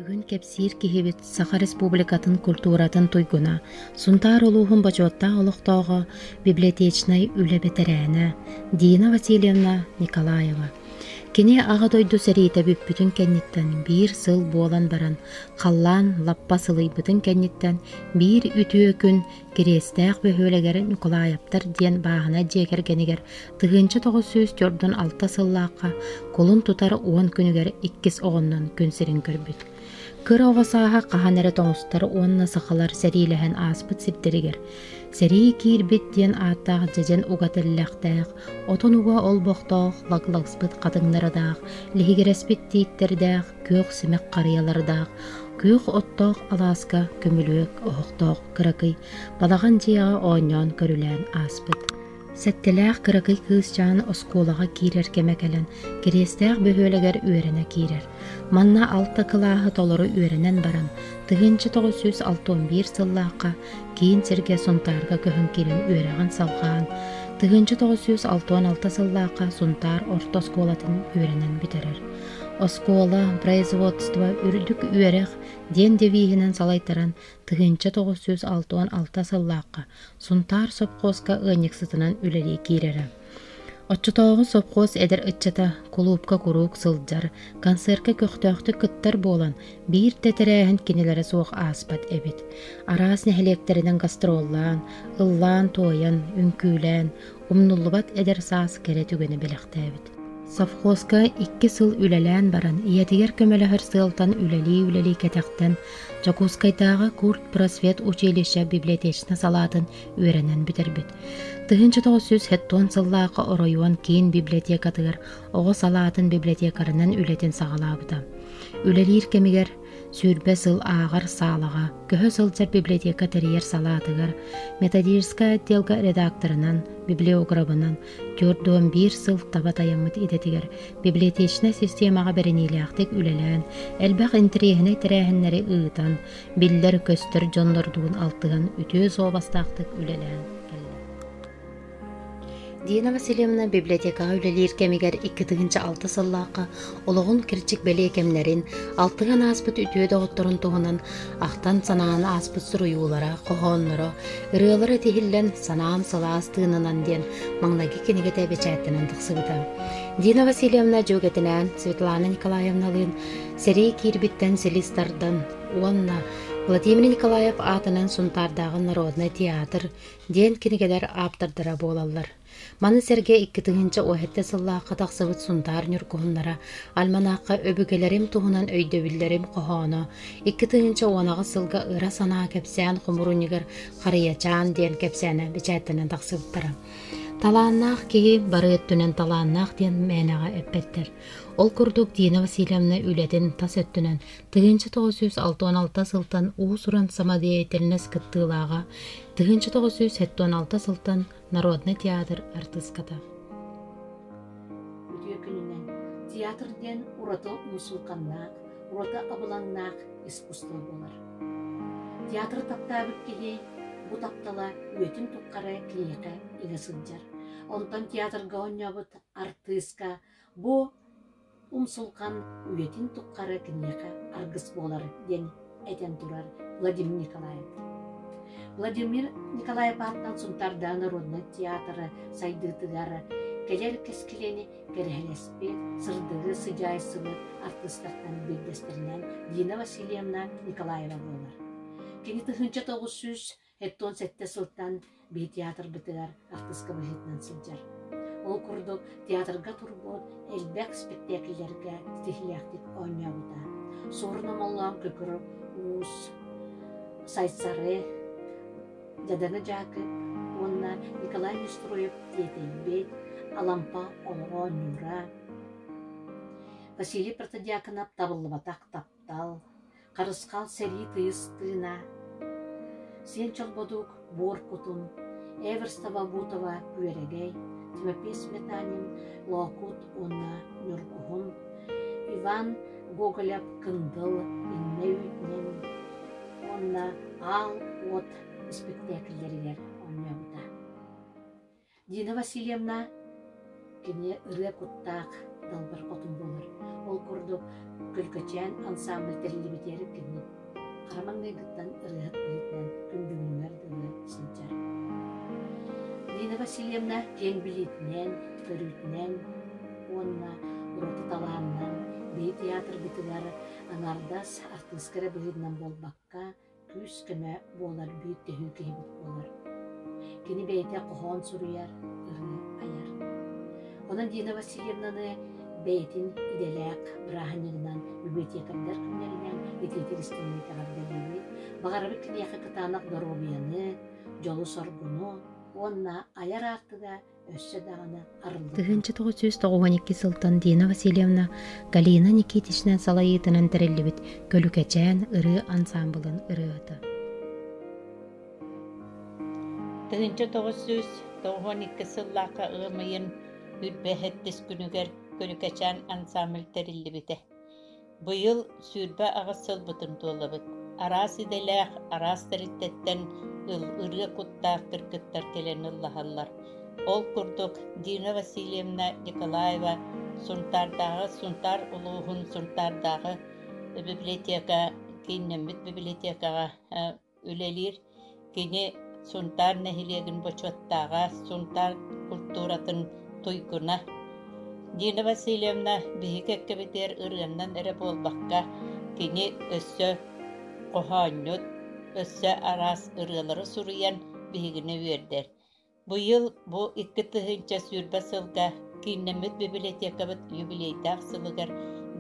Бүгүн кэпсиир киһибит Саха Республикатын культуратын туйгуна, Сунтаар улууһун бочуоттаах олохтооҕо, библиотечнай үлэ бэтэрээнэ Дина Васильевна Николаева. Кини Аҕа дойду сэриитэ бүппүтүн кэнниттэн биир сыл буолан баран, халлаан лаппа сылыйбытын кэнниттэн биир үтүө күн Кириэстээх бөһүөлэгэр Ньукулаайаптар диэн бааһына дьиэ кэргэнигэр 1946 сыллаахха кулун тутар 10 күнүгэр иккис оҕоннон күн сирин көрбүт. Кыра оҕо сааһа хаһан эрэ тоҥустар уонна сахалар сэриилэһэн ааспыт сирдэригэр сэрии киирбит диэн ааттаах дьэдьэн уга тэллэхтээх, отон уга олбохтоох, лагласпыт хатыҥнардаах, лиһигирэспит тииттэрдээх, күөх симэх харыйалардаах, күөх оттоох алааска көмүлүөк оһохтоох кыракый балаҕан дьиэҕэ оонньоон-көрүлээн ааспыт. Сэттэлээх кыракый кыысчаан оскуолаҕа киирэр кэмэ кэлэн, Кириэстээх бөһүөлэгэр үөрэнэ киирэр. Манна алта кылааһы толору үөрэнэн баран, 1961 сыллаахха киин сиргэ Сунтаарга көһөн киирэн үөрэҕин салҕаан, 1966 сыллаахха Сунтаар орто оскуолатын үөрэнэн бүтэрэр. Оскуола, производство, үрдүк үөрэх диэн девиһинэн салайтаран 1966 сыллаахха Сунтаар сопхуоска ыанньыксытынан үлэлии киирэрэ. Оччотооҕу сопхуос эдэр ыччата кулуупка куруук сылдьар, концерка көхтөөхтүк кыттар буолан, биир да тэрээһин кинилэрэ суох ааспат эбит. Араас нэһилиэктэринэн гастроллаан, ыллаан-туойан, үҥкүүлээн, умнуллубат эдэр саас кэрэ түгэни бэлэхтээбит. Совхозка икки сыл үлэлээн баран, ийэтигэр көмөлөһөр сыалтан үлэлии-үлэлии кэтэхтэн Дьокуускайдааҕы курт-просвет училище библиотечнай салаатын үөрэнэн бүтэрбит. 1970 сыллаахха оройуон киин библиотекатыгар оҕо салаатын библиотекарынан үлэтин саҕалаабыта. Үлэлиир кэмигэр 20 сыл ааҕар саалаҕа көһө сылдьар библиотека тэрийэр салаатыгар методическай отделга редакторынан, библиограбынан 41 сыл таба тайаммыт идэтигэр библиотечнай системаҕа бэриниилээхтик үлэлээн, элбэх интэриэһинэй тэрээһиннэри ыытан, биллэр-көстөр дьоннордуун алтыһан үтүө суобастаахтык үлэлээн кэллэ. Дина Васильевна библиотекаҕа үлэлиир кэмигэр 2006 сыллаахха олоҕун кирчик бэлиэ кэмнэрин, алтыһан ааспыт үтүө доҕотторун туһунан ахтан-санаан ааспыт суруйуулара, хоһоонноро, ырыалара тиһиллэн «Санаам сылаас тыынынан» диэн маҥнайгы кинигэтэ бэчээттэнэн тахсыбыта. Дина Васильевна дьүөгэтинээн Светлана Николаевналыын сэрии киирбиттэн силис тардан уонна Владимир Николаев аатынан Сунтаардааҕы народнай театр диэн кинигэлэр ааптардара буолаллар. Маны сэргэ 2017 сыллаахха тахсыбыт Сунтаар ньургуһуннара альманахха Өбүгэлэрим туһунан өйдөбүллэрим хоһооно 2018 сылга Ыра санаа кэпсээн хомуруунньугар Харыйачаан диэн кэпсээнэ бэчээттэнэн тахсыбыттара. Талааннаах киһи бары өттүнэн талааннаах диэн мээнэҕэ эппэттэр. Ол курдук Дина Васильевна үлэтин тас өттүнэн 1966 сылтан уус-уран самодеятельность кыттыылааҕа, 1976 сылтан Народнай театр артыыската. Үтүө күнүнэн театр диэн ураты умсулҕаннаах, ураты абылаҥнаах искусство буолар. Театры таптаабыт киһи бу таптала үйэтин тухары киниэхэ илэ сылдьар. Онтон театрга оонньообут артыыска бу умсулҕан үйэтин тухары киниэхэ аргыс буолар диэн этэн турар Владимир Николаев. Владимир Николаев аатынан Сунтаардааҕы народнай театра сайдыытыгар кэлэр кэскилэни кэрэһэлэспит, сырдыгы сыдьаайсыбыт артыыстартан биирдэстэринэн Дина Васильевна Николаева буолар. Кини 1997 сылтан биһи театрбытыгар артыыска быһыытынан сылдьар. Ол курдук театрга турбут элбэх спектакльлэргэ ситиһиилээхтик оонньообута. Суорун Омоллоон Көкөр Уус, Сайсары, Дьадаҥы Дьаакып уонна Николай Нестроев Тиэтэйбит, Алампа олоҕо оонньуура, Василий Протодьяконов Табыллыбатах таптал, Харысхал сэрии тыйыс тыына, Сиэн Чолбодук буор кутун, Эверстова Бутова Күөрэгэй, Тимофей Сметанин Лоокут уонна Ньургуһун, Иван Гоголев Кындыл Иннэ үүтүнэн уонна Аал уот испиктээкиллэригэр оонньообута. Дина Васильевна кини ырыа куттаах, Далбар Хотун буолар. Ол курдук Көлкөчөөн ансамбль тэриллибитигэр кини хара маҥнайгыттан ырыаһыт быһыытынан күн бүгүнүгэр дылы сылдьар. Нина Васильевна киэҥ билиитинэн, көрүүтүнэн уонна ураты талаанынан биһи театрбытыгар аҥаардас артыыска эрэ быһыытынан буолбакка, күүс-көмө буолар биир төһүү киһибит буолар. Кини бэйэтэ хоһоон суруйар, ырыа айар. Онон Дина Васильевнаны бэйэтин идэлээх бырааһынньыгынан библиотекардар күннэринэн итиитик истиҥник эҕэрдэлиибит. Баҕарабыт киниэхэ кытаанах доруобуйаны, дьолу-соргуну уонна айар аартыга өссө даҕаны арыллыбыт. 1992 сылтан Дина Васильевна Галина Никитична салайыытынан тэриллибит Көлүкэчээн ырыа ансаамбылын ырыаһыта. 1992 сыллаахха ыам ыйын үрбэ сэттис күнүгэр Көлүкэчээн ансамбль тэриллибитэ. Быйыл 28 сылбытын туолабыт. Араас идэлээх, араас тэрилтэттэн ырыа куттаах кыргыттар кэлэн ыллаһаллар. Ол курдук Дина Васильевна Николаева Сунтаардааҕы Сунтаар улууһун Сунтаардааҕы библиотека кииннэммит библиотекаҕа үлэлиир. Кини Сунтаар нэһилиэгин бочуоттааҕа, Сунтаар культуратын туйгуна. Дина Васильевна биһиги кэккэбитигэр ырыаннан эрэ буолбакка, кини өссө хоһоонньут, өссө араас ырыалары суруйан биһигини үөрдэр. Быйыл бу 2020 сылга кииннэммит библиотекабыт юбилейдаах сылыгар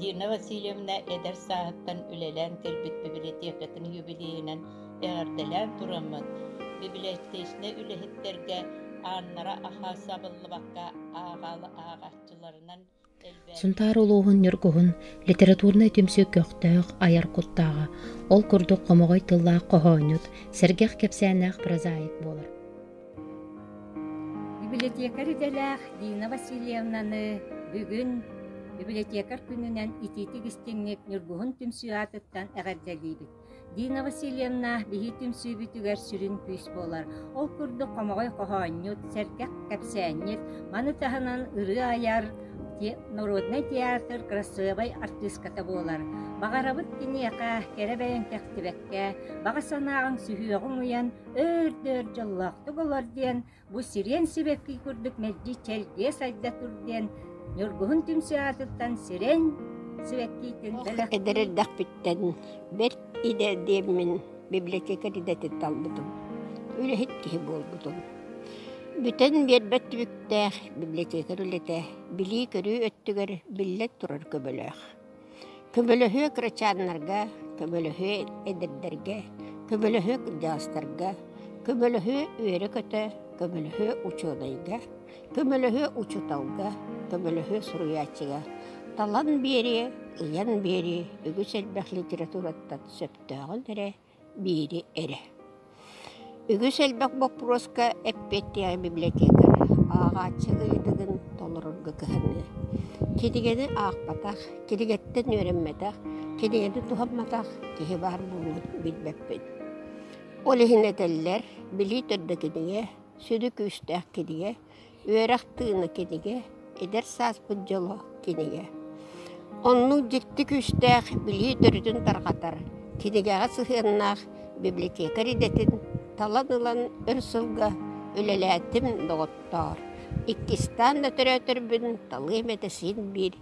Дина Васильевна эдэр сааһыттан үлэлээн кэлбит библиотекатын юбилейынан эҕэрдэлээн тураммыт, библиотечнай үлэһиттэргэ ааннара аһа сабыллыбакка ааҕааччыларынан Сунтаар улууһун Ньургуһун литературнай түмсүү көхтөөх айар куттааҕа, ол курдук хомоҕой тыллаах хоһоонньут, сэргэх кэпсээннээх прозаик буолар. Библиотекарь идэлээх Дина Васильевнаны бүгүн библиотекарь күнүнэн итиитик истиҥник Ньургуһун түмсүү аатыттан эҕэрдэлиибит. Дина Васильевна биһи түмсүүбүтүгэр сүрүн күүс буолар. Ол курдук хомоҕой хоһоонньут, сэргэх кэпсээнньит, маны таһынан ырыа айар, народнай театр кырасыабай артыыската буолар. Баҕарабыт киниэхэ кэрэ бэйэҥ кэхтибэккэ, баҕа санааҕыҥ сүһүөҕүҥ уйан, өөр-дөр дьоллоохтук олор диэн Бу сириэн сибэкки курдук мэлдьи чэлгиэ сайда тур диэн Ньургуһун түмсүү аатыттан сирэн сибэккиитин бэлэх Эдэр эрдэхпиттэн бэрт идэ диэммин библиотекарь идэтин талбытым. Үлэһит киһи буолбутум. Бүтэн биэрбэт түбүктээх библиотекарь үлэтэ билии-көрүү өттүгэр биллэн турар көмөлөөх. Көмөлөһүө кырачааннарга, көмөлөһүө эдэрдэргэ, көмөлөһүө кырдьаҕастарга, көмөлөһүө үөрэ-көтө, көмөлөһүө учуонайга, көмөлөһүө учууталга, көмөлөһүө суруйааччыга талан биэриэ, ыйан биэриэ үгүс элбэх литератураттан сөптөөҕүн эрэ биири эрэ. Үгүс элбэх боппуруоска эппиэттиэҕи библиотекарь ааҕааччы ыйытыгын толорорго кыһаныа. Кинигэни аахпатах, кинигэттэн үөрэммэтэх, кинигэни туһамматах киһи баар буолуон билбэппин. Ол иһин этэллэр, билии төрдө кинигэ, сүдү күүстээх кинигэ, Үөрэх тыына кинигэ, эдэр сааспыт дьоло кинигэ. Оннук дьикти күүстээх билии төрүтүн тарҕатар, кинигэҕэ сыһыаннаах библиотекарь идэтин талан ылан өр сылга үлэлээтим, доҕоттоор. Иккистээн да төрөөтөрбүн талыам этэ син биир.